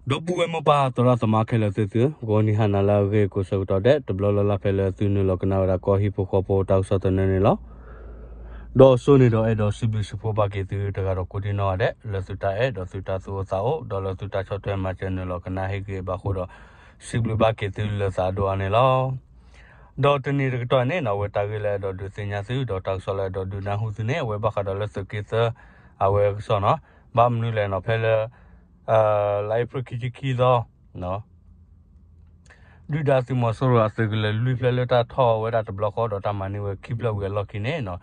ဒီပုၢ်ဝဲၢ်မိၢ်ပၢ်သရၣ်သမါခဲလၢာ်သ့ၣ်သုဧၢ, ဂီၤနံၤဟါနၤလၢအဂ့ၤကိးဆၢကတီၢ်ဒဲး တဘျီလၢ်လၢ်ဖဲလၢသုနုာ်လီၤကနၣ်ဝဲဒၣ်ကီၢ်ဟံၣ်ဖိဃီဖိတၢ်ကစီၣ်သနၢၣ်န့ၣ်လီၤ. ဒီးစိန့ၣ်ဒီးအဲၣ်ဒိးစံးဘျုးစံးဖှိၣ်ဘၣ်က့ၤသုတဂၤဒီးကိးဒံနီၢ်ဂၤဒဲး လၢသုတၢ်အဲၣ်ဒီးသုတၢ်သူၣ်အိၣ်သးအိၣ် ဒီးလၢသုတၢ်ဆီၣ်ထွဲမၤစၢၤနုာ်လီၤကနၣ်ဟ့ၣ်ဂံၢ်ဘါအဃိဒီး စံးဘျုးဘၣ်က့ၤသုလၢသးအဒိၣ်အါန့ၣ်လီၤ. ဒီးတနံၤတကတီၢ်န့ၣ်နီၢ် အဝဲတၢ်ဂ့ၢ်လၢအဲၣ်ဒိးဒုးသ့ၣ်ညါသု ဒီးတၢ်ကစီၣ်လၢအဲၣ်ဒိးဒုးနၢ်ဟူသုန့ၣ် အဝဲဘၣ်ဃးဒီးလၢသုးက့သၢ အဝဲကစီၣ်နီၢ်, ဘၣ်မနုၤလဲၣ်နီၢ် ဖဲလၢ လါအ့ဖြ့ၣ်ခံဆံခံသီ ဒုၣ်ဒါသုးမီၤစိရိၤအသုးကလၢၤလွံၢ်ဖျၢၣ်လၢတၢ်ထီၣ်ဝဲဒၣ်တဘျီဃီ ဒီးတၢ်မၤန့ၢ်ဝဲခံဖျၢၣ်ဝံၤအလီၢ်ခံန့ၣ်နီၢ်,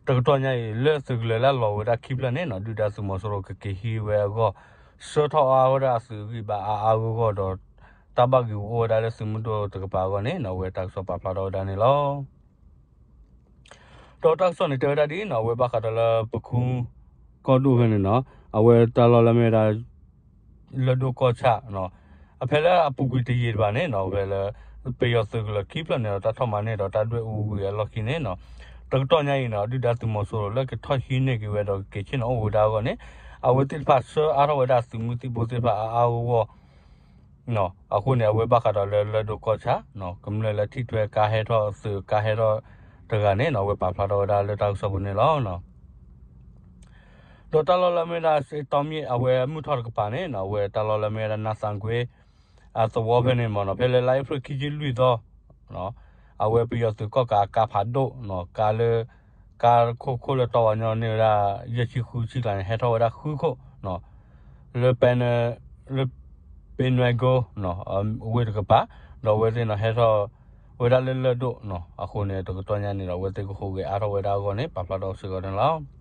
တကတီၢ်ညါအံၤ လၢသုးကလၢၤလၢအလီၤဝဲဒၣ်ခံဖျၢၣ်န့ၣ်နီၢ် ဒုၣ်ဒါသုးမီၤစိရိၤကက့ၤဟံးဝဲအဂီၢ် ဆှၢထီၣ်အါဝဲဒၣ်အသုးဂံၢ်ဘါအါအါဂီၢ်ဂီၢ်ဒီး တၢ်ဘၣ်ဂ့ၤအိၣ်ဝဲဒၣ်လၢသုးမုၢ်ဒိၣ်တကပၤအဂီၢ်န့ၣ်နီၢ် အဝဲတၢ်ကစီၣ်ပာ်ဖျါထီၣ်ဝဲဒၣ်န့ၣ်လီၤ. ဒီးတၢ်ကစီၣ်န့ၣ်တဲဝဲဒၣ်ဒ်အံၤနီၢ် အဝဲဘၣ်ဃးဒီးလၢပခူ ကီၢ်ဒိၣ်ဖဲန့ၣ်နီၢ် အဝဲတၢ်လီၢ်လၢမ့ၢ်ဝဲဒၣ် လၢၢ်ဒိၣ်ကီၢ်ဆၣ်နီၢ် အဖဲလၢအပူၤကွံာ်တယံာ်တဘၣ်န့ၣ်နီၢ် ဖဲလၢ ပယီၤသုးကလၢၤခံဖျၢၣ်န့ၣ်ဒီး တၢ်ထီၣ်မၤန့ၢ်ဒီးတၢ်ဒွဲၣ်အူဝံၤအလီၢ်ခံန့ၣ်နီၢ် တကတီၢ်ညါအံၤနီၢ် ဒုၣ်ဒါသုးမီၤစိရိၤလၢကထီၣ်ဟံးန့ၢ်က့ၤဝဲဒီးကက့ၤဆ့ၣ်နီၤအိၣ်ဝဲဒၣ်အဂီၢ်န့ၣ် အဝဲသ့ၣ်တဖၣ်ဆှၢအါထီၣ်ဝဲဒၣ်သုးမုၢ်သံၣ်ဘိသ့ၣ်တဖၣ်အါအါဂီၢ်ဂီၢ် အဃိန့ၣ် အဝဲဘၣ်ဃးဒီးလၢလၢၢ်ဒိၣ်ကီၢ်ဆၣ် ကမျၢၢ်လၢထံၣ်ထွဲကါဟဲထီၣ်သုးကါဟဲထီၣ်တဂၤန့ၣ်နီၢ် အဝဲပာ်ဖျါထီၣ်ဝဲဒၣ်လၢတၢ်ကစီၣ်ပူၤန့ၣ်လီၤ. ဒီးတၢ်လီၢ်လၢမ့ၢ်ဝဲဒၣ်စ့တီမ့ၣ် အဝဲမုၢ်ထီၣ်တကပၤန့ၣ်နီၢ် အဝဲတၢ်လီၢ်လၢမ့ၢ်ဝဲဒၣ်နးသးကွ့ အသဝီဖဲန့ၣ်မ့ၢ်နီၢ် ဖဲလၢလါအ့ဖြ့ၣ်ခံဆံလွံၢ်သီ အဝဲပယီၤသုးကီၢ်ကးအကါဖးဒိၣ်နီၢ် ကါလၢ ကါခိၣ်ခိၣ်လၢတီဝဲညီန့ၢ်ဝဲဒၣ် ယဲၢ်ဆံဃုဆံကျါန့ၣ် ဟဲထီၣ်ဝဲဒၣ်ဃုခိၣ်နီၢ် လၢပဲ လၢ ပဲနွဲကိ ဝ့ၢ်တကပၤ ဒီးအဝဲသ့ၣ်နီၢ် ဟဲထီၣ်ဝဲဒၣ်လၢလၢၢ်ဒိၣ်နီၢ် အဃိန့ၣ် တကတီၢ်ညါန့ၣ်ဒီး အဝဲသ့ၣ်ကဟူးဂဲၤအါထီၣ်ဝဲဒၣ်အဂီၢ်န့ၣ် ပာ်ဖျါထီၣ်စ့ၢ်ကီးန့ၣ်လီၤ.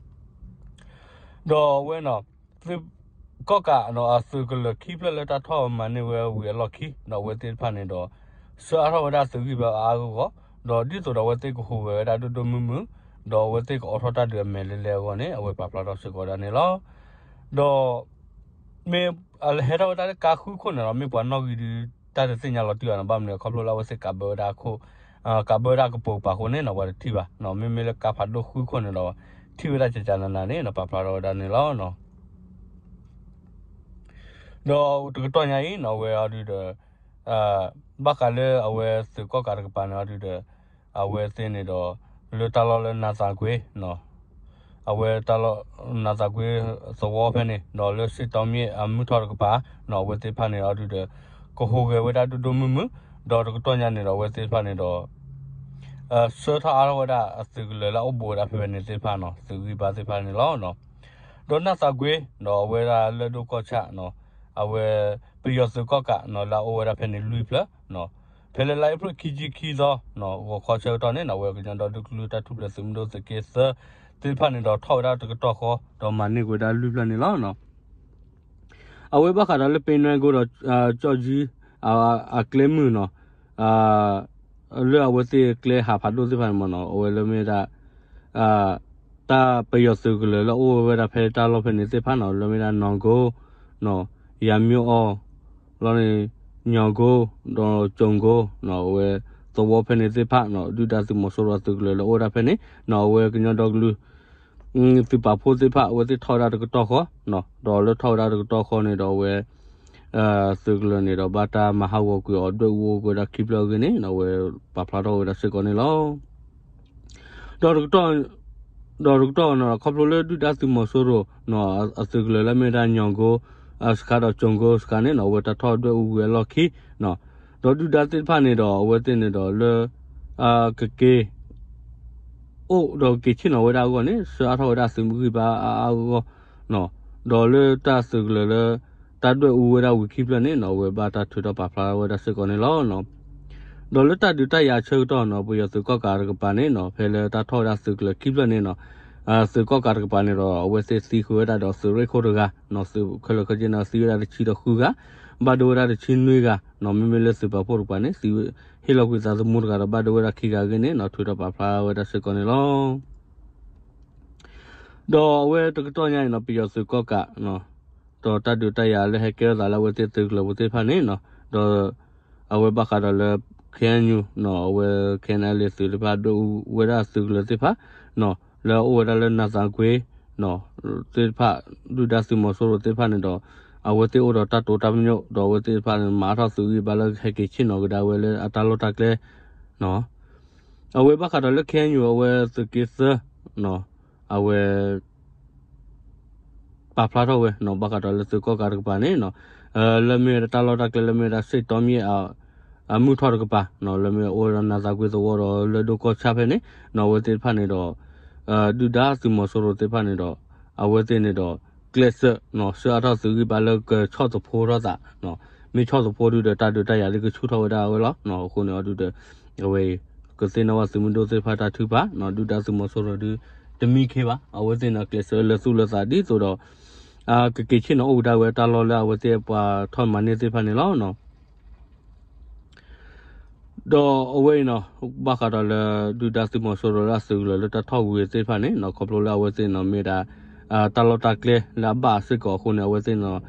ဒီးအဝဲနီၢ် သုး ကီၢ်ကးအသုးကလၢၤခံဖျၢၣ်လၢတၢ်ထီၣ်မၤန့ၢ်ဝဲဝံၤအလီၢ်ခံ ဒီးအဝဲသ့ၣ်တဖၣ်န့ၣ်ဒီး ဆှၢအါထီၣ်ဝဲဒၣ်သုးဂံၢ်ဘါအါအါဂီၢ်ဂီၢ် ဒီးဒ်သိးဒီးအဝဲသ့ၣ်ကဟူးဂဲၤဝဲဒၣ်ဒိၣ်ဒိၣ်မုၢ်မုၢ် ဒီးအဝဲသ့ၣ်ကအိးထီၣ်တၢ်ဒုးအမဲာ်လဲၢ်လဲၢ်အဂီၢ်န့ၣ် အဝဲပာ်ဖျါထီၣ်စ့ၢ်ကီးဒၣ်န့ၣ်လီၤ. ဒီး မ့ၢ် အဟဲထီၣ်ဝဲဒၣ်လၢကါဃုခိၣ်န့ၣ်ဒီး မ့ၢ်ပှၤနီၣ်ဂံၢ်ဒုး တၢ်တသ့ၣ်ညါလီၤတံၢ်ဘၣ်နီၢ် ဘၣ်မနုၤခီဖျိလၢအဝဲသ့ၣ်ကးဘၢဝဲဒၣ်ခိၣ် ကးဘၢဝဲဒၣ်ကပိာ်ကပၤအဃိန့ၣ်နီၢ် ပှၤတထံၣ်ဘၣ်နီၢ် မ့မ့ၢ်လၢကါဖးဒိၣ်ဃုခိၣ်န့ၣ်ဒီး ထံၣ်ဝဲဒၣ်ကကနၤနၤန့ၣ်နီၢ် ပာ်ဖျါထီၣ်ဝဲဒၣ်န့ၣ်လီၤ. ဒီးတကတီၢ်ညါအံၤနီၢ် အဝဲအီၤဒုးဒီး ဘၣ်ဃးလၢအဝဲသုးကီၢ်ကးတကပၤန့ၣ်အီၤဒုးဒီး အဝဲသ့ၣ်န့ၣ်ဒီး လၢတၢ်လီၢ်လၢနးသးကွ့ အဝဲတၢ်လီၢ် နးသးကွ့သဝီဖဲန့ၣ် ဒီးလၢစ့တီမ့ၣ်အမုၢ်ထီၣ်တကပၤနီၢ် အဝဲသ့ၣ်တဖၣ်န့ၣ်အီၤဒုးဒီး ကဟူးဂဲၤဝဲဒၣ်ဒိၣ်ဒိၣ်မုၢ်မုၢ် ဒီးတကတီၢ်ညါန့ၣ်ဒီး အဝဲသ့ၣ်တဖၣ်န့ၣ်ဒီး ဆှၢထီၣ်အါထီၣ်ဝဲဒၣ်အသုးကလၢၤလၢအအိၣ်ဘူးဝဲဒၣ်ဖဲဖဲန့ၣ်သ့ၣ်တဖၣ်နီၢ် သုးဂံၢ်ဘါသ့ၣ်တဖၣ်န့ၣ်လီၤ. ဒီးနးသးကွ့ ဒီးအဝဲဒၣ်လၢၢ်ဒိၣ်ကီၢ်ဆၣ်နီၢ် အဝဲ ပယီၤသုးကီၢ်ကးနီၢ် လၢအအိၣ်ဝဲဒၣ်ဖဲန့ၣ်လွံၢ်ဖျၢၣ်နီၢ် ဖဲလၢလါအ့ဖြ့ၣ်ခံဆံခံသီနီၢ် ဂီၤခီဆၢကတီၢ်န့ၣ်နီၢ် အဝဲကညီဒီကလုာ်တၢ်ထူၣ်ဖျဲးသုးမုၢ်ဒိၣ်သုးက့သၢ သ့ၣ်တဖၣ်န့ၣ်ဒီး ထီၣ်ဝဲဒၣ်တကတီၢ်ဃီ ဒီးမၤန့ၢ်ကွံာ်ဝဲဒၣ်လွံၢ်ဖျၢၣ်န့ၣ်လီၤ. အဝဲဘၣ်ဃးဒီးလၢပဲနွဲကိဒီး ကၠီၣ်ကၠံ အကျဲမုၢ်နီၢ် လၢအဝဲသ့ၣ်ကျဲဟးဖးဒိၣ်သ့ၣ်တဖၣ်န့ၣ်မ့ၢ်နီၢ် အဝဲလၢမ့ၢ်ဝဲဒၣ် တၢ်ပယီၤသုးကလၢၤလၢအအိၣ်ဝဲဒၣ်ဖဲတၢ်လီၢ်ဖဲန့ၣ်သ့ၣ်တဖၣ်နီၢ် လၢမ့ၢ်ဝဲဒၣ်နီၢ်ကိ ယၤမၠိအီၤ လီၤန့ၣ် ညီၣ်ကိ ဒီးကၠိၣ်ကိ အဝဲသဝီဖဲန့ၣ်သ့ၣ်တဖၣ်နီၢ် ဒုၣ်ဒါသုးမီၤစိရိၤအသုးကလၢၤလၢအအိၣ်ဝဲဒၣ်ဖဲန့ၣ်နီၢ် အဝဲကညီဒီကလုာ် သုးပာ်ဖှိၣ်သ့ၣ်တဖၣ် အဝဲသ့ၣ်ထီၣ်ဝဲဒၣ်တကတီၢ်ဃီနီၢ် ဒီးလၢထီၣ်ဝဲဒၣ်တကတီၢ်ဃီန့ၣ်ဒီးအဝဲ သုးကလၢၤန့ၣ်ဒီးဘၣ်တၢ်မၤဟးဂီၤကွံာ်အီၤဒွဲၣ်အူအိၣ်ကွံာ်ဝဲဒၣ်ခံဖျၢၣ်အဂ့ၢ်န့ၣ် အဝဲပာ်ဖျါထီၣ်ဝဲဒၣ်စ့ၢ်ကီးန့ၣ်လီၤ. ဒီးတကတီၢ် ဒီးတကတီၢ်နီၢ် ခီဖျိလၢဒုၣ်ဒါသုးမီၤစိရိၤနီၢ် အသုးကလၢၤလၢမ့ၢ်ဝဲဒၣ်ညီၣ်ကိ စခါဒီးကၠိၣ်ကိစခါန့ၣ်နီၢ် အဝဲတၢ်ထီၣ်ဒွဲၣ်အူကွံာ်အလီၢ်ခံနီၢ် ဒီးဒုၣ်ဒါသ့ၣ်တဖၣ်န့ၣ်ဒီး အဝဲသ့ၣ်န့ၣ်ဒီးလၢ ကက့ၤ အိၣ်ဒီးကက့ၤဆ့ၣ်နီၤဝဲဒၣ်အဂီၢ်န့ၣ် ဆှၢအါထီၣ်ဝဲဒၣ်သုးမုၢ်ဂံၢ်ဘါအါအါဂီၢ်ဂီၢ်နီၢ် ဒီးလၢတၢ်သုးကလၢၤလၢ တၢ်ဒွဲၣ်အူဝဲဒၣ်ဝံၤခံဖျၢၣ်န့ၣ်နီၢ် အဝဲဘၣ်တၢ်ထုးထီၣ်ပာ်ဖျါဝဲဒၣ်စ့ၢ်ကီးန့ၣ်လီၤ. ဒီးလၢတၢ်ဒုးတၢ်ယၤဆၢကတီၢ်နီၢ် ပယီၤသုးကီၣ်ကးတကပၤန့ၣ်နီၢ် ဖဲလၢတၢ်ထီၣ်ဝဲဒၣ်သုးကလၢၤခံဖျၢၣ်န့ၣ်နီၢ် သုးကီၣ်ကးတကပၤန့ၣ်ဒီး အဝဲသ့ၣ်သံဃုာ်ဝဲဒၣ်ဒီးသုးရ့ၣ်ခိၣ်တဂၤနီၢ် သုးခဲလၢာ်ခဲဆ့န့ၣ် သံဝဲဒၣ်တဆံဒီးဃုဂၤ ဘၣ်ဒိဝဲဒၣ်တဆံနွံဂၤနီၢ် မ့မ့ၢ်လၢသုးပာ်ဖှိၣ်တကပၤန့ၣ် သံ ဟ့ၣ်လီၤကွံာ်သးသမူတဂၤဒီးဘၣ်ဒိဝဲဒၣ်ခံဂၤအဂ့ၢ်န့ၣ်နီၢ် ထုးထီၣ်ပာ်ဖျါဝဲဒၣ်စ့ၢ်ကီးန့ၣ်လီၤ. ဒီးအဝဲတကတီၢ်ညါအံၤနီၢ် ပယီၤသုးကီၣ်ကး ဒီးတၢ်ဒုးတၢ်ယၤလၢဟဲကဲထီၣ်သးလၢအဝဲသ့ၣ်သုးကလၢၤပူၤသ့ၣ်တဖၣ်န့ၣ်နီၢ် ဒီး အဝဲဘၣ်ဃးဒီးလၢ ခ့ၣ်အဲၣ်ယူၣ်နီၢ် အဝဲ ခ့ၣ်အဲၣ်ယူၣ်သုးသ့ၣ်တဖၣ်ဒွဲၣ်အူဝဲဒၣ်သုးကလၢၤသ့ၣ်တဖၣ်နီၢ် လၢအအိၣ်ဝဲဒၣ်လၢနးသးကွ့နီၢ် သ့ၣ်တဖၣ် ဒုၣ်ဒါသုးမီၤစိရိၤသ့ၣ်တဖၣ်န့ၣ်ဒီး အဝဲသ့ၣ်အိၣ်ဒီးတၢ်တိာ်တၢ်ပညိၣ် ဒီးအဝဲသ့ၣ်တဖၣ်န့ၣ် မၤထီၣ်သုးဂံၢ်ဘါလၢဟဲက့ၤဆ့ၣ်နီၤကဒါဝဲလၢအတၢ်လီၢ်တၢ်ကျဲ အဝဲဘၣ်ဃးဒီးလၢ ခ့ၣ်အဲၣ်ယူၣ် အဝဲသုးက့သၢ အဝဲ ပာ်ဖျါထီၣ်ဝဲ ဘၣ်ဃးဒီးလၢသုးကီၣ်ကးတကပၤန့ၣ် လၢမ့ၢ်ဝဲဒၣ်တၢ်လီၢ်တၢ်ကျဲလၢမ့ၢ်ဝဲဒၣ် စ့ၣ်တီမ့ၣ် အမုၢ်ထီၣ်တကပၤ လၢမ့ၢ်အိၣ်ဝဲဒၣ်နၤသးကွ့သဝီဒီးလၢၢ်ဒိၣ်ကီၢ်ဆၣ်ဖဲန့ၣ် အဝဲသ့ၣ်တဖၣ်န့ၣ်ဒီး ဒုၣ်ဒါသုးမီၤစိရိၤသ့ၣ်တဖၣ်န့ၣ်ဒီး အဝဲသ့ၣ်န့ၣ်ဒီး ကျဲးစၢး ဆှၢအါထီၣ်သုးဂံၢ်ဘါလၢကဆီၣ်သဖှိထီၣ်သး မ့ၢ်ဆီၣ်သဖှိဒုးဒီးတၢ်ဒုးတၢ်ယၤဒုးကဆူၣ်ထီၣ်ဝဲဒၣ်ဝဲလီၤ. အဃိန့ၣ်အီၤဒုးဒီး အဝဲအံၤ ကသ့ၣ်နီၣ်ဘၣ်သုးမုၢ်ဒိၣ်သ့ၣ်တဖၣ်တၢ်ထုကဖၣ် ဒုၣ်ဒါသုးမီၤစိရိၤဒုး တမံခ့ဘၣ် အဝဲသ့ၣ်န့ၣ် ကျဲးစၢးလၢသူၣ်လၢသးဒ်သိးဒီး ကက့ၤဆ့ၣ်နီၤအိၣ်ကဒါဝဲတၢ်လီၢ်လၢအဝဲသ့ၣ်ပှၤထီၣ်မၤန့ၢ်သ့ၣ်တဖၣ်န့ၣ်လီၤ. ဒီးအဝဲအံၤန့ၣ် ဘၣ်ဃးဒီးလၢ ဒုၣ်ဒါသုးမီၤစိရိၤလၢအသုးကလၢၤလၢတၢ်ထီၣ်ဝံၤသ့ၣ်တဖၣ်န့ၣ် ခီဖျိလၢအဝဲသ့ၣ်န့ၣ်မ့ၢ်ဒၣ် တၢ်လီၢ်တၢ်ကျဲလၢအဘၣ်စ့ၢ်ကီးအဃိန့ၣ် အဝဲသ့ၣ်န့ၣ်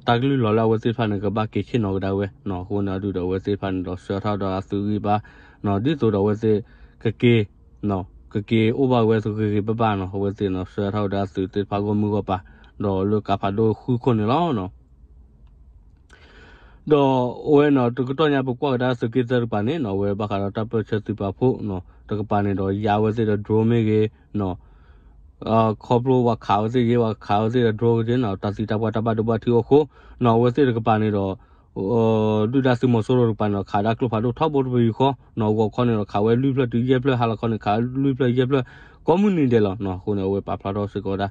တၢ်ကလုၢ်လီၤလၢအဝဲသ့ၣ်တဖၣ်န့ၣ် ကဘၣ်က့ၤဆ့ၣ်နီၤကဒါဝဲ အဃိန့ၣ်အဒုးဒီးအဝဲသ့ၣ်တဖၣ်န့ၣ်ဒီးဆှၢထီၣ်ဒီးအသုးဂံၢ်ဘါ ဒ်သိးဒီးအဝဲသ့ၣ် ကက့ၤ ကက့ၤအိၣ်ဘၣ်ဝဲဂ့ၤဂ့ၤဘၣ်ဘၣ်န့ၣ် အဝဲသ့ၣ်န့ၣ် ဆှၢထီၣ်ဝဲဒၣ်အသုးသ့ၣ်တဖၣ်ဂီၢ်မုၢ်ဂီၢ်ပၤ ဒီးလၢကါဖးဒိၣ်ဃုခိၣ်န့ၣ်လီၤ. ဒီးအဝဲန့ၣ် တကတီၢ်ညါ ပကွၢ်ကဒါသုးက့သၢတကပၤန့ၣ် အဝဲဘၣ်ဃးဒီးတၢ်ပၢၢ်ဆၢသုးပာ်ဖှိၣ်တကပၤန့ၣ်ဒီး ယါဝဲသ့ၣ်ဒီး drone မ့ၢ်ဂ့ၤ ခီဖျိပှၤခးဝဲသ့ၣ်ဂ့ၤ ပှၤခးဝဲသ့ၣ်ဒီး drone ဂ့ၤန့ၣ် တၢ်သံတၢ်ပှၢ်တၢ်ဘၣ်ဒိဘၣ်ထံးအိၣ်အဃိ အဝဲသ့ၣ်တကပၤန့ၣ်ဒီး ဒုၣ်ဒါသုးမီၤစိရိၤတကပၤန့ၣ်ဒီး ခးဒၣ်ကျိဖးဒိၣ်ထီဘိတပယူာ်ဃီ ဂီၤခီန့ၣ်ဒီး ခးဝဲလွံၢ်ဖျၢၣ်တုၤယဲၢ်ဖျၢၣ် ဟါလီၤခီန့ၣ် ခးလွံၢ်ဖျၢၣ်ယဲၢ်ဖျၢၣ် ကိးမုၢ်နံၤဒဲးလီၤ. အဃိန့ၣ် အဝဲပာ်ဖျါထီၣ်စ့ၢ်ကီးဝဲဒၣ်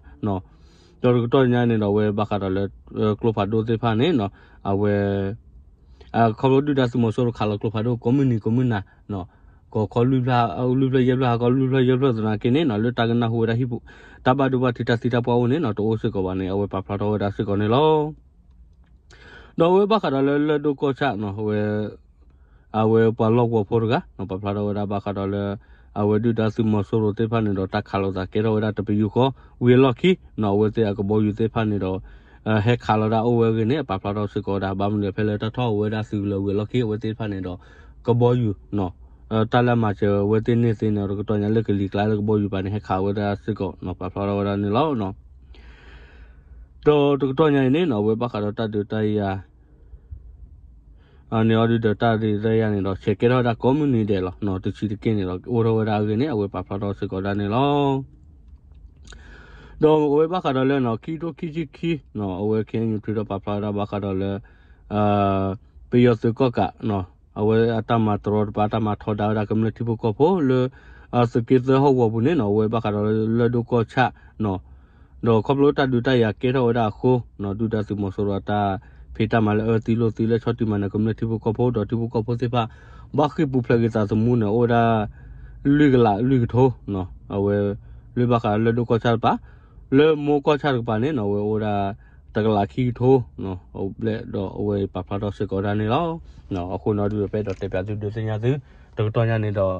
ဒီးတကတီၢ်ညါန့ၣ်ဒီး အဝဲဘၣ်ဃးဒီးလၢ ကျိဖးဒိၣ်သ့ၣ်တဖၣ်န့ၣ် အဝဲ ခီဖျိဒုၣ်ဒါသုးမီၤစိရိၤခးလီၤကျိဖးဒိၣ်ကိးမုၢ်နံၤကိးမုၢ်နၤ ဂီၤခီလွံၢ်ဖျၢၣ်ယဲၢ်ဖျၢၣ် ဟါခီလွံၢ်ဖျၢၣ်ယဲၢ်ဖျၢၣ်သနာ်က့န့ၣ် လၢတၢ်ကနၢ်ဟူဝဲဒၣ်ဟံၣ်ပူၤ တၢ်ဘၣ်ဒိဘၣ်ထံးတၢ်သံတၢ်ပှၢ်အိၣ်န့ၣ် တအိၣ်စ့ၢ်ကီးဘၣ်န့ၣ် အဝဲပာ်ဖျါထီၣ်ဝဲဒၣ်စ့ၢ်ကီးန့ၣ်လီၤ. ဒီးအဝဲဘၣ်ဃးဒီးလၢလၢၢ်ဒိၣ်ကီၢ်ဆၣ် အဝဲ အဝဲပှၤလီၢ်ကဝီၤဖိတဂၤ ပာ်ဖျါထီၣ်ဝဲဒၣ်ဘၣ်ဃးဒီးလၢ အဝဲဒုၣ်ဒါသုးမီၤစိရိၤသ့ၣ်တဖၣ်န့ၣ်ဒီး တၢ်ခးလိာ်သးကဲထီၣ်ဝဲဒၣ်တပယူာ်ဃီ ဝံၤအလီၢ်ခံ အဝဲသ့ၣ်အကဘီယူၤသ့ၣ်တဖၣ်န့ၣ်ဒီး ဟဲခးလီၤဒၣ်အိၣ်ဝဲအဂ့ၢ်န့ၣ် ပာ်ဖျါထီၣ်စ့ၢ်ကီးဝဲဒၣ် ဘၣ်မနုၤလဲၣ် ဖဲလၢတၢ်ထီၣ်ဝဲဒၣ်သုးကလၢၤဝံၤအလီၢ်ခံ အဝဲသ့ၣ်တဖၣ်န့ၣ်ဒီး ကဘီယူၤ တၢ်လၢအမၤစၢၤဝဲသ့ၣ်န့ၢ်သ့န့ၣ် တကတီၢ်ညါလၢကလံၤကျါလၢကဘီယူၤပၤန့ၣ် ဟဲခးဝဲဒၣ်စ့ၢ်ကီး ပာ်ဖျါထီၣ်ဝဲဒၣ်န့ၣ်လီၤ. ဒီးတကတီၢ်ညါအံၤန့ၣ် အဝဲဘၣ်ဃးဒီးတၢ်ဒုးတၢ်ယၤ န့ၣ်အီၤဒုးဒီးတၢ်ဒုးတၢ်ယၤန့ၣ်ဒီး ဆဲးကဲထီၣ်ဝဲဒၣ်ကိးမုၢ်နံၤဒဲးလီၤ. တဆံးတက့ၢ်န့ၣ်ဒီး အိၣ်ထီၣ်ဝဲဒၣ်အဂ့ၢ်န့ၣ် အဝဲပာ်ဖျါထီၣ်စ့ၢ်ကီးဒၣ်န့ၣ်လီၤ. ဒီးအဝဲဘၣ်ဃးဒီးလၢ ခံကထိခံဆံခံ အဝဲ ခ့ၣ်အဲၣ်ယူၣ် ထွဲထီၣ်ပာ်ဖျါဝဲဒၣ်ဘၣ်ဃးဒီးလၢ ပယီၤသုးကီၣ်ကး အဝဲအတၢ်မၤတရီတပါ တၢ်မၤထီဒါဝဲဒၣ်ကမျၢၢ်ထံဖိကီၢ်ဖိလၢ သုးက့သၢဟီၣ်ကဝီၤပူၤန့ၣ် အဝဲဘၣ်ဃးဒီးလၢလၢၢ်ဒိၣ်ကီၢ်ဆၣ် ဒီးခီဖျိတၢ်ဒုးတၢ်ယၤကဲထီၣ်ဝဲဒၣ်အဃိ ဒုၣ်ဒါသုးမီၤစိရိၤအတၢ်ဖံးတၢ်မၤလၢအၢသံလိာ်သံလၢဆီၣ်တံၢ်မၤနၢၤကမျၢၢ်ထံဖိကီၢ်ဖိ ဒီးထံဖိကီၢ်ဖိသ့ၣ်တဖၣ် ဘၣ်ဃ့ၢ်ပူၤဖျဲးက့ၤသးသမူန့ၣ် အိၣ်ဝဲဒၣ် လွံၢ်ကလးလွံၢ်ကထိ အဝဲ လၢဘၣ်ဃးလၢဒိၣ်ကီၢ်ဆၣ်တကပၤ လၢမိၢ်ကီၢ်ဆၣ်တကပၤန့ၣ် အဝဲအိၣ်ဝဲဒၣ် တကလးခံကထိ ဘျဲၣ်ဒီးအဝဲပာ်ဖျါထီၣ်စ့ၢ်ကီးဒၣ်န့ၣ်လီၤ. အဃိန့ၣ်ဒုး ပအဲၣ်ဒိးတဲပၠးသုဒုးသ့ၣ်ညါသု တကတီၢ်ညါန့ၣ်ဒီး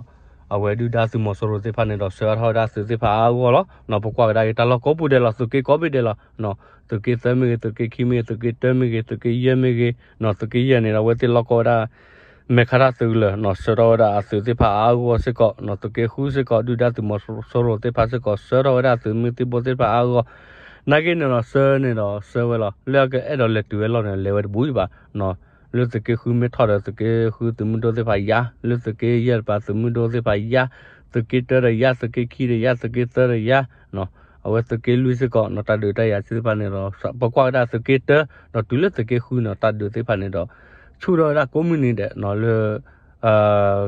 အဝဲဒုၣ်ဒါသုးမီၤစိရိၤသ့ၣ်တဖၣ်န့ၣ်ဒီး ဆှၢအါထီၣ်ဝဲဒၣ်သုးသ့ၣ်တဖၣ်အါအါဂီၢ်ဂီၢ်လီၤ. ပကွၢ်ကဒါက့ၤတၢ်လီၢ်ကိးပူၤဒဲးလီၤ သုးက့ကိးဘ့ၣ်ဒဲးလီၤ. သုးက့သၢမ့ၢ်ဂ့ၤ သုးက့ခံမ့ၢ်ဂ့ၤ သုးက့တၢမ့ၢ်ဂ့ၤ သုးက့ယဲၢ်မ့ၢ်ဂ့ၤ သုးက့ယဲၢ်န့ၣ်ဒီး အဝဲသ့ၣ်လီၢ်ကီၢ်ဝဲဒၣ် မဲာ်ခါထၣ်သုးကလၢၤ ဆှၢထီၣ်ဝဲဒၣ်အသုးသ့ၣ်တဖၣ်အါအါဂီၢ်ဂီၢ်စ့ၢ်ကီး သုးက့ဃုစ့ၢ်ကီး ဒုၣ်ဒါသုးမီၤစိရိၤသ့ၣ်တဖၣ်စ့ၢ်ကီး ဆှၢထီၣ်ဝဲဒၣ်သုးမုၢ်သံၣ်ဘိသ့ၣ်တဖၣ်အါအါဂီၢ်ဂီၢ် နာ်က့န့ၣ်ဒီး ဆှၢန့ၣ်ဒီး ဆှၢဝဲလီၤ လၢအကအဲၣ်ဒိးလဲၤတုၤဝဲလီၢ်န့ၣ် လဲၤဝဲတဘူးဘၣ် လၢသုးက့ဃုမ့ၢ်ထီၣ်ဒီး သုးက့ဃုသုးမုၢ်ဒိၣ်သ့ၣ်တဖၣ်ယါ လၢသုးက့ယဲၢ်တကပၤသုးမုၢ်ဒိၣ်သ့ၣ်တဖၣ်ယါ သုးက့တၢဒီးယါ သုးက့ခံဒီးယါ သုးက့သၢဒီးယါ အဝဲသုးက့လွံၢ်စ့ၢ်ကီး တၢ်ဒုးတၢ်ယၤသ့ၣ်တဖၣ်န့ၣ်ဒီး ပကွၢ်ဝဲဒၣ်သုးက့တၢ ဒီးတုၤလၢသုးက့ဃုန့ၣ် တၢ်ဒုးသ့ၣ်တဖၣ်န့ၣ်ဒီး ဆူၣ်ထီၣ်ဝဲဒၣ်ကိးမုၢ်နံၤဒဲးလၢ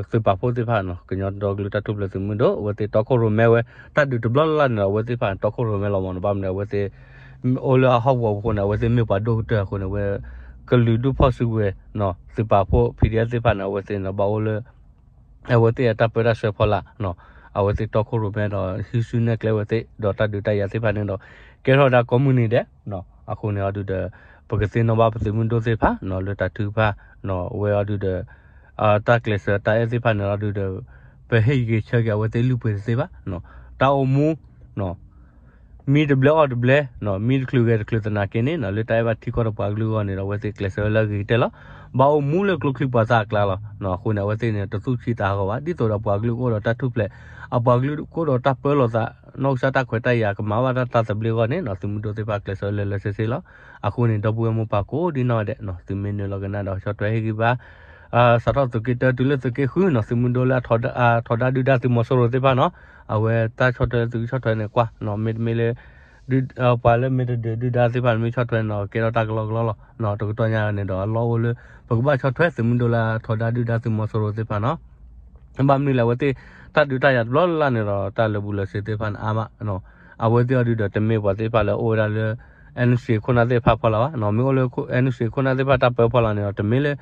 သုးပာ်ဖှိၣ်သ့ၣ်တဖၣ်န့ၣ် ကညီဒီကလုာ်တၢ်ထူၣ်ဖျဲးသုးမုၢ်ဒိၣ် အဝဲသ့ၣ်တီခိၣ်ရိၣ်မဲဝဲ တၢ်ဒုးတဘျီလၢ်လၢ်န့ၣ်ဒီး အဝဲသ့ၣ်တဖၣ်န့ၣ် တီခိၣ်ရိၣ်မဲလီၤမးန့ၣ် ဘၣ်မနုၤအဝဲသ့ၣ် အိၣ်လၢအဟီၣ်ကဝီၤပူၤအဃိန့ၣ် အဝဲသ့ၣ်မ့ၢ်ပှၤဒိၣ်ကတၢၢ်အဃိန့ၣ် အဝဲ ကလုာ်ဒူၣ်ဖီၣ်စုကဝဲၤ သုးပာ်ဖှိၣ် PDF သ့ၣ်တဖၣ်န့ၣ် အဝဲသ့ၣ်န့ၣ် ဘၣ်အိၣ်လၢ အဝဲသ့ၣ်အတၢ်ပၢတၢ်ဆှၢဖီလာ် အဝဲသ့ၣ်တီခိၣ်ရိၣ်မဲဒီး ဟံးစုနဲၣ်ကျဲဝဲသ့ၣ် ဒီးတၢ်ဒုးတၢ်ယၤသ့ၣ်တဖၣ်န့ၣ်ဒီး ကဲထီၣ်ဝဲဒၣ်ကိးမုၢ်နံၤဒဲး အဃိန့ၣ်အီၤဒုးဒီး ပကသ့ၣ်နီၣ်ဘၣ်ပသုးမုၢ်ဒိၣ်သ့ၣ်တဖၣ် လၢတၢ်ထုကဖၣ် အဝဲအီၤဒုးဒီး တၢ်ကျဲးစၢးတၢ်အဲၣ်သ့ၣ်တဖၣ်န့ၣ်အီၤဒုးဒီး ပဟ့ၣ်ဂ့ၤဆၢက့ၤအဝဲသ့ၣ်လုၢ်ပှ့ၤတသ့ဘၣ် တၢ်အိၣ်မူ မံတဘျဲးအီၣ်တဘျဲး, မံတချုးဂဲၤတချုးသနာ်က့န့ၣ် လၢတၢ်အဲၣ်ဘၣ်ထံကီၢ်ဒီးပှၤကလုာ်အဂီၢ်န့ၣ်ဒီး အဝဲသ့ၣ်ကျဲးစၢးဝဲလၢအဂ့ၤကတၢၢ်လီၤ. ဘၣ်အိၣ်မူလၢကျိချံပှၤသၣ်အကျါလီၤ. အဃိန့ၣ် အဝဲသ့ၣ်န့ၣ် တသူၣ်ဆံးသးဟးဂီၤဘၣ် ဒ်သိးဒီးပှၤကလုာ်ကအိၣ်ဒီးတၢ်ထူၣ်ဖျဲး, အပှၤကလုာ်ကအိၣ်ဒီးတၢ်ပၢလီၤသး, နီၢ်ကစၢ်တၢ်ခွဲးတၢ်ယာ်ကမၤဘၣ်တၢ်သဘျ့အဂီၢ်န့ၣ် သုးမုၢ်ဒိၣ်သ့ၣ်တဖၣ်ကျဲးစၢးဝဲလၢလၢဆ့ဆ့လီၤ. အဃိန့ၣ် ဒီပုၢ်ဝဲၢ်မိၢ်ပၢ်ကိးဒ်နီၢ်ဂၤဒဲး သုမ့ၢ်နုာ်လီၤကနၣ်ဒီးဆီၣ်ထွဲဟ့ၣ်ဂံၢ်ဘါ စးထီၣ်သုးက့တၢတုၤလၢသုးက့ဃုနီၤ သုးမုၢ်ဒိၣ်လၢအထီဒါဒုၣ်ဒါသုးမီၤစိရိၤသ့ၣ်တဖၣ်နီၤ, အဝဲတၢ်ဆီၣ်ထွဲလၢသုကဆီၣ်ထွဲန့ၣ်ကွၢ်, မ့တမ့ၢ်လၢ ပှၤလၢမ့ၢ်တဒုးဒုၣ်ဒါသ့ၣ်တဖၣ်န့ၣ် မ့ၢ်ဆီၣ်ထွဲန့ၣ်ဒီး ကဲထီၣ်တၢ်ကလီကလီလီၤ. တကတီၢ်ညါန့ၣ်ဒီး အလီၢ်အိၣ်လၢ ပကဘၣ်ဆီၣ်ထွဲသုးမုၢ်ဒိၣ်လၢအထီဒါဒုၣ်ဒါသုးမီၤစိရိၤသ့ၣ်တဖၣ်နီၤ. ဘၣ်မနုၤလဲၣ် အဝဲသ့ၣ် တၢ်ဒုးတၢ်ယၤတဘျီလၢ်လၢ်န့ၣ်ဒီး တၢ်လၢာ်ဘူၣ်လၢာ်စ့ၤသ့ၣ်တဖၣ်န့ၣ်အါမး, အဝဲသ့ၣ်အီၤဒုးဒီး တမ့ၢ်ပှၤသ့ၣ်တဖၣ်လၢအိၣ်ဝဲဒၣ်လၢ NCA ခိၣ်နၢ်သ့ၣ်တဖၣ်ဖီလာ်ဘၣ်, မ့ၢ်အိၣ်လၢ NCA ခိၣ်နၢ်သ့ၣ်တဖၣ်တၢ်ပၢဖီလာ်န့ၣ်ဒီး တမ့ၢ်လၢ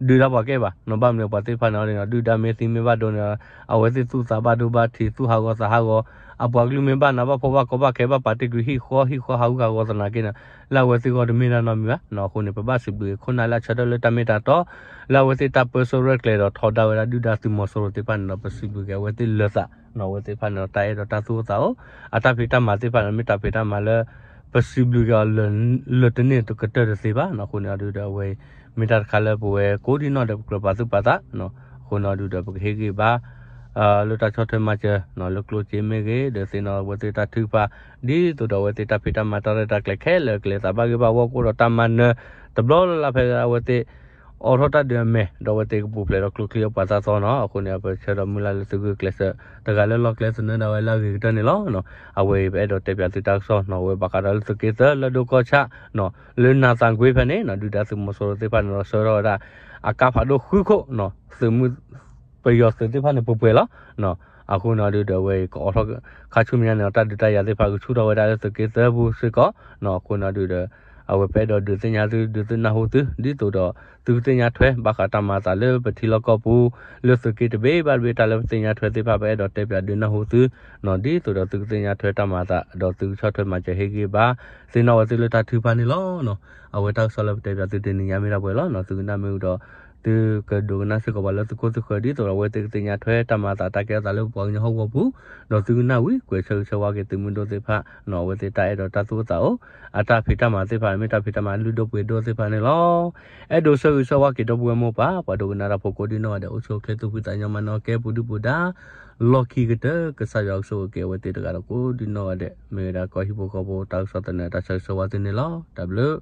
ဒုၣ်ဒါပှၤကဲဘၣ်, ဘၣ်မနုၤပှၤသ့ၣ်တဖၣ်န့ၣ်ဒီး ဒုၣ်ဒါမ့ၢ်သံမ့ၢ်ဘၣ်ဒိန့ၣ်ဒီး အဝဲသ့ၣ်သူၣ်သးဘၣ်ဒိဘၣ်ထံး သူၣ်ဟးဂီၤသးဟးဂီၤ, အပှၤကလုာ်မ့ၢ်ဘၣ်နးဘၣ်ဖှီၣ်ဘၣ်ကီဘၣ်ခဲဘၣ်ပာ်တ့ၢ်ကွံာ်ဟံၣ်ဃီဟံၣ်ဃီဟးဂူာ်ဟးဂီၤသနာ်က့န့ၣ် လၢအဝဲသ့ၣ်အဂီၢ်တမ့ၢ်ဒၣ်နီတမံၤဘၣ်. အဃိန့ၣ် ပဘၣ်စံးဘျုးခိၣ်နၢ်လၢအဆၢထၢၣ်လၢတၢ်မ့ၢ်တၢ်တီ လၢအဝဲသ့ၣ်တၢ်ပၢဆှၢရဲၣ်ကျဲၤဒီးထီဒါဝဲဒၣ်ဒုၣ်ဒါသုးမီၤစိရိၤသ့ၣ်တဖၣ်န့ၣ်ဒီး ပစံးဘျုးက့ၤအဝဲသ့ၣ်လၢာ်သး, အဝဲသ့ၣ်တဖၣ်န့ၣ်ဒီးတၢ်အဲၣ်ဒီးတၢ်သူၣ်အိၣ်သးအိၣ်, အတၢ်ဖံးတၢ်မၤသ့ၣ်တဖၣ်န့ၣ် မ့ၢ်တၢ်ဖံးတၢ်မၤလၢ ပစံးဘျုးက့ၤအီၤ လၢာ်တန့ၢ်တကတၢၢ်တသ့ဘၣ်. အဃိန့ၣ်အီၤဒုးဒီး အဝဲ မ့ၢ်တၢ်တခါလၢပဝဲကိးဒံနီၢ်ဒီး ပကြၢးပာ်သူၣ်ပာ်သး, အဃိန့ၣ်အီၤဒုးဒီး ပကဟ့ၣ်ဂံၢ်ဘါ လၢတၢ်ဆီၣ်ထွဲမၤစၢၤ လၢကျိၣ်စ့မ့ၢ်ဂ့ၤ ဒီးသ့ၣ်နီၣ်အဝဲသ့ၣ်တၢ်ထုကဖၣ် ဒ်သိးဒီးအဝဲသ့ၣ်တၢ်ဖံးတၢ်မၤတၢ်ရဲၣ်တၢ်ကျဲၤခဲလၢာ်ကျဲၤသးဘၣ်ဂ့ၤဘၣ်ဝီ ကအိၣ်ဒီးတၢ်မၤနၢၤ တဘျီလၢ်လၢ်ဖဲအဝဲသ့ၣ် အိးထီၣ်တၢ်ဒုးအမဲာ် ဒီးအဝဲသ့ၣ်ကပူၤဖျဲးဒီးကျိချံအပှၤသၣ်သီနီၤ. အဃိန့ၣ် ပဆၢဒီးမုၢ်လၢ်လၢသုဂုာ်ကျဲးစၢး တဂၤလၢလီၢ်ကျဲသနၢၣ်ဒၣ်ဝဲလၢအဂ့ၤကတၢၢ်န့ၣ်လီၤ. အဝဲအံၤပအဲၣ်ဒိးတဲပၠးသုတၢ်ကစီၣ်နီၤ အဝဲဘၣ်ဃးဒီးလၢသုးက့သၢလၢဒိကီၢ်ဆၣ်နီၤ လၢနၤသးကွ့ဖဲန့ၣ်နီၤ ဒုၣ်ဒါသုးမီၤစိရိၤသ့ၣ်တဖၣ်န့ၣ်ဒီး ဆှၢထီၣ်ဝဲဒၣ် အကါဖးဒိၣ်ဃုခိၣ်နီၤ သုးမုၢ် ပယီၤသုးသ့ၣ်တဖၣ်န့ၣ်ပှဲၤပှဲၤလီၤ. အဃိန့ၣ်အီၤဒုးဒီး အဝဲအံၤကအိးထီၣ်ခါဆူမဲာ်ညါန့ၣ်ဒီး တၢ်ဒုးတၢ်ယၤသ့ၣ်တဖၣ်ကဆူၣ်ထီၣ်ဝဲဒၣ်လၢသုးက့သၢပူၤစ့ၢ်ကီးနီၤ. အဃိန့ၣ်အီၤဒုးဒီး အဝဲပအဲၣ်ဒိးဒုးသ့ၣ်ညါသု ဒုးသ့ၣ်နၢ်ဟူသု ဒ်သိးဒီး သုကသ့ၣ်ညါထွဲ ဘၣ်ဃးတၢ်မၤအသးလၢပထံလီၢ်ကီၢ်ပူၤ လၢသုးက့တဘ့ၣ်ဘၣ်တဘ့ၣ် တၢ်လၢပသ့ၣ်ညါထွဲသ့ၣ်တဖၣ် ပအဲၣ်ဒိးတဲပၠးဒုးနၢ်ဟူသုနီၤ ဒ်သိးဒီးသုကသ့ၣ်ညါထွဲတၢ်မၤအသး ဒီးသုကဆီၣ်ထွဲမၤစၢၤဟ့ၣ်ဂံၢ်ဘါ သ့ၣ်နီၣ်ဝဲသုလၢတၢ်ထုကဖၣ်န့ၣ်လီၤ. အဝဲတၢ်ကစီၣ်လၢပတဲပၠးသုတနံၤညါမ့ၢ်ဒၣ်ပှဲၤလီၤနီၤ. သုကနၣ်မ့ၢ်ဝံၤဒီး သုကဒိကနၣ်စ့ၢ်ကီးပှၤလၢသုခိၣ်သုဃၢၤ ဒ်သိးဒီးအဝဲသ့ၣ်ကသ့ၣ်ညါထွဲတၢ်မၤအသးတၢ်ကဲထီၣ်သးလၢပပှၤကညီဟီၣ်ကဝီၤပူၤ ဒီးသုကနၣ်ဝံၤ ကွဲးဆၢဂ့ၤဆၢဝါက့ၤသုးမုၢ်ဒိၣ်သ့ၣ်တဖၣ်နီၤ အဝဲသ့ၣ်တၢ်အဲၣ်ဒိးတၢ်သူၣ်အိၣ်သးအိၣ် အတၢ်ဖံးတၢ်မၤသ့ၣ်တဖၣ် မ့ၢ်တၢ်ဖံးတၢ်မၤလုၢ်ဒိၣ်ပှ့ၤဒိၣ်သ့ၣ်တဖၣ်န့ၣ်လီၤ. အဲၣ်ဒိးဆၢဂ့ၤဆၢဝါက့ၤဒီပုၢ်ဝဲၢ်မိၢ်ပၢ် ပှၤဒိကနၣ်တၢ်ဖိကိးဒံနီၢ်ဂၤဒဲး အိၣ်ဆူၣ်အိၣ်ချ့သူၣ်ဖှံသးညီမၤနၢၤကဲပူၤဒုၣ်ပူၤဒါ လီၢ်ခံကတၢၢ် ကစၢ်ယွၤကဆိၣ်ဂ့ၤက့ၤအဝဲသ့ၣ်တဂၤဒီးကိးဒံနီၢ်ဂၤဒဲး မ့ၢ်ဝဲဒၣ်ကီၢ်ဟံၣ်ဖိဃီဖိတၢ်ကစီၣ်သနၢၣ်တၢ်ဆၢဂ့ၤဆၢဝါသုန့ၣ်လီၤ. တၢ်ဘျုး